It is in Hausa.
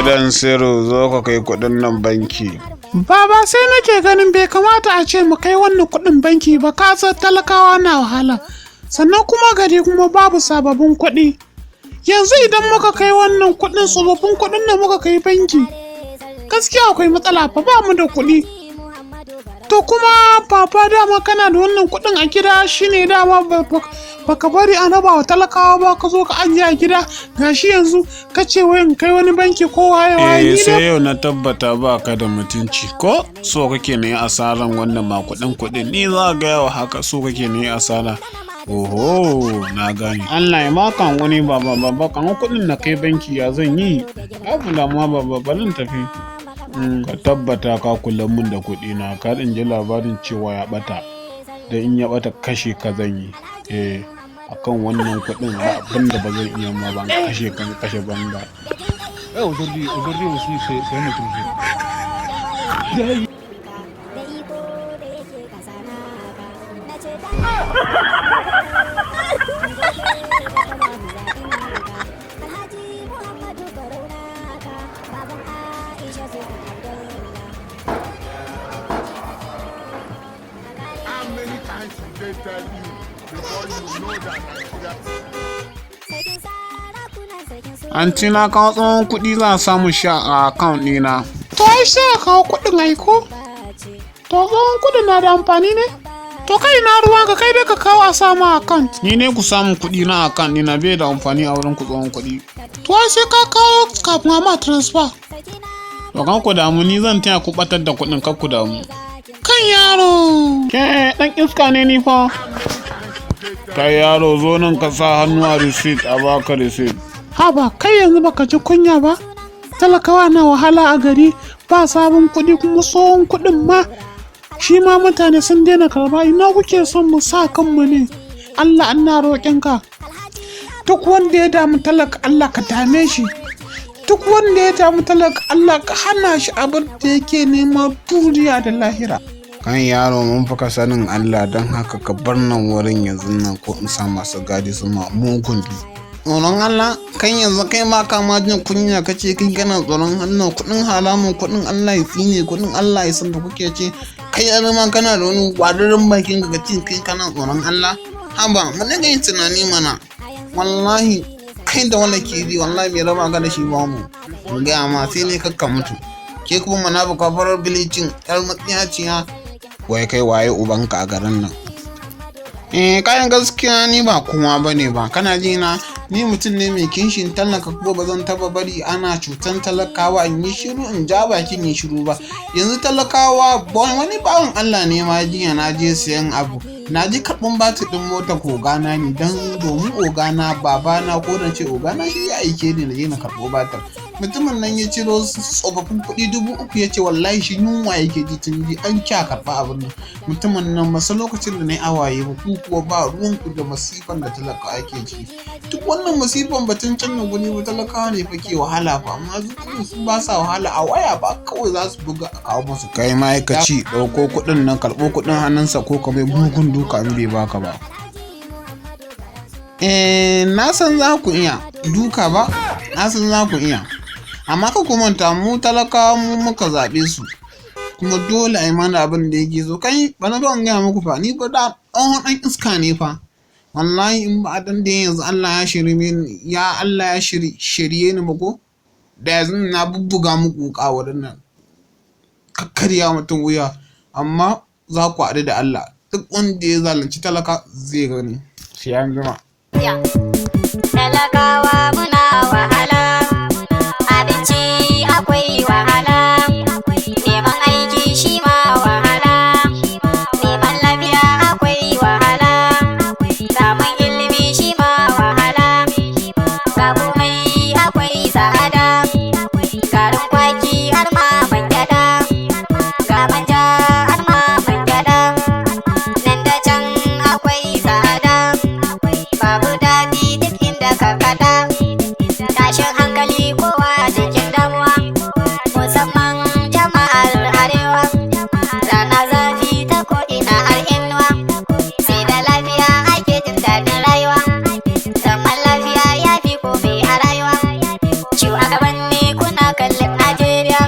Dan Siro, zo ka kai kuɗin nan banki. Baba, sai nake ganin bai kamata a ce mu kai wannan kuɗin banki ba, ka san talakawa na wahala. Sannan kuma gari kuma babu sababbin kuɗi. Yanzu idan muka kai wannan kuɗin, tsofaffin kuɗin da muka kai banki, gaskiya akwai matsala fa, ba mu da kuɗi. To kuma baba, dama kana da wannan kuɗin a gida, shine dama baka bari an raba wa talakawa ba, ka zo ka ajiye a gida. Gashi yanzu ka ce wai in kai wani banki ko waye waye. Eh, ni sai dai yau na tabbata ba ka da mutunci. Ko so kake na yi asaran wannan makuɗin kuɗin? Ni za ka gaya wa haka? So kake na yi asara? Oho, na gane. Allah ya baka wani. Baba, baba, kan kuɗin na kai banki, ya zan yi? Babu damuwa baba, bari in tafi. Ka tabbata ka kula mun da kuɗi na, kar in ji labarin cewa ya ɓata. Da in ya ɓata, kashe ka zan yi. Eh, akan wannan kuɗin ba abin da ba zan iya ma ba, in kashe kan kashe banga. Eh, aujourd'hui aussi, c'est un autre jour. Da iko da yake kasa naka na ce ta Alhaji Muhammadu Barau naka, baban Aisha Zuwa Abdullah. How many times did they tell you before you know that Nigeria Sarkin sarakuna, sarkin su. Anti, na kawo tsohon kuɗi, za a samu sha a account ɗina. To ai sai ka kawo kuɗin aiko. To tsohon kuɗin na da amfani ne? To kai, na ruwanka? Kai dai ka kawo a samu account. Ni ne ku samu kuɗi na account ɗina, bai da amfani a wurin ku tsohon kuɗi. To ai sai ka kawo kafin a ma transfer. To kan ku damu, ni zan taya ku ɓatar da kuɗin, kar ku damu. Kan yaro. Ke ɗan iska ne ni fa. Kai yaro, zo nan ka sa hannu a receipt, a baka receipt. Haba kai, yanzu baka ji kunya ba? Talakawa na wahala a gari, ba sabon kuɗi, kuma tsohon kuɗin ma shi ma mutane sun daina karba. Ina kuke son mu sa kanmu ne? Allah, ina roƙon ka, duk wanda ya damu talaka, Allah ka dame shi. Duk wanda ya damu talaka, Allah ka hana shi abin da yake nema duniya da lahira. Kan yaro, mun fi ka sanin Allah, don haka ka bar nan wurin yanzu nan ko in sa masu gadi su ma mugun du. Tsoron Allah? Kan yanzu kai ma ka ma jin kunya, kace kai kana tsoron Allah. Kuɗin haramun, kuɗin Allah ya tsine, kuɗin Allah ya san da kuke ce. Kai yanzu ma kana da wani ƙwararren bakin ka ce kai kana tsoron Allah. Haba, mu dinga yin tunani mana. Wallahi kai da wala ke ji, wallahi bai raba ka da shi ba. Mu in gaya ma, sai ne kakka mutu. Ke kuma munafuka, farar bilicin yar matsiyaciya. Wai kai, waye ubanka a garin nan? Eh, kayan gaskiya ni ba kuma bane ba. Kana ji na, ni mutum ne mai kishin talaka, ko ba zan taba bari ana cutan talakawa in yi shiru, in ja bakin yi shiru ba. Yanzu talakawa, wani bawan Allah ne ma jiya na je siyan abu, na ji karɓin batir ɗin mota ko ogana ne, don domin ogana, babana, ko na ce ogana, shi ya aike ni na je na karɓo batir. Mutumin nan ya ciro tsofaffin kuɗi 3000, ya ce wallahi shi yunwa yake ji, tun ji an kya karɓa abin nan. Mutumin nan masa lokacin da na yi awaye ba, ku kuwa ba ruwanku da masifan da talaka ake ciki. Duk wannan masifan batun canza guri ba, talakawa ne fa ke wahala fa, amma su ba sa wahala, a waya ba kawai za su buga a kawo masu. Kai ma'aikaci, ɗauko kuɗin nan, karɓo kuɗin hannunsa ko ka mai mugun duka in bai baka ba. Eh, na san za ku iya duka ba, na san za ku iya, amma ka ku manta mu talakawa mu muka zaɓe su, kuma dole a yi mana abin da yake so. Kai, bana ba in gaya muku fa, ni ba da tsohon ɗan iska ne fa. Wallahi in ba dan da yanzu Allah ya shiri min, ya Allah ya shirye ni ba, ko da yanzu na bubbuga muku wuƙa wurin nan, kakkarya mutum wuya. Amma za ku haɗu da Allah, duk wanda ya zalunci talaka zai gani. Sai an jima. Talakawa muna wahala, abinci akwai wahala.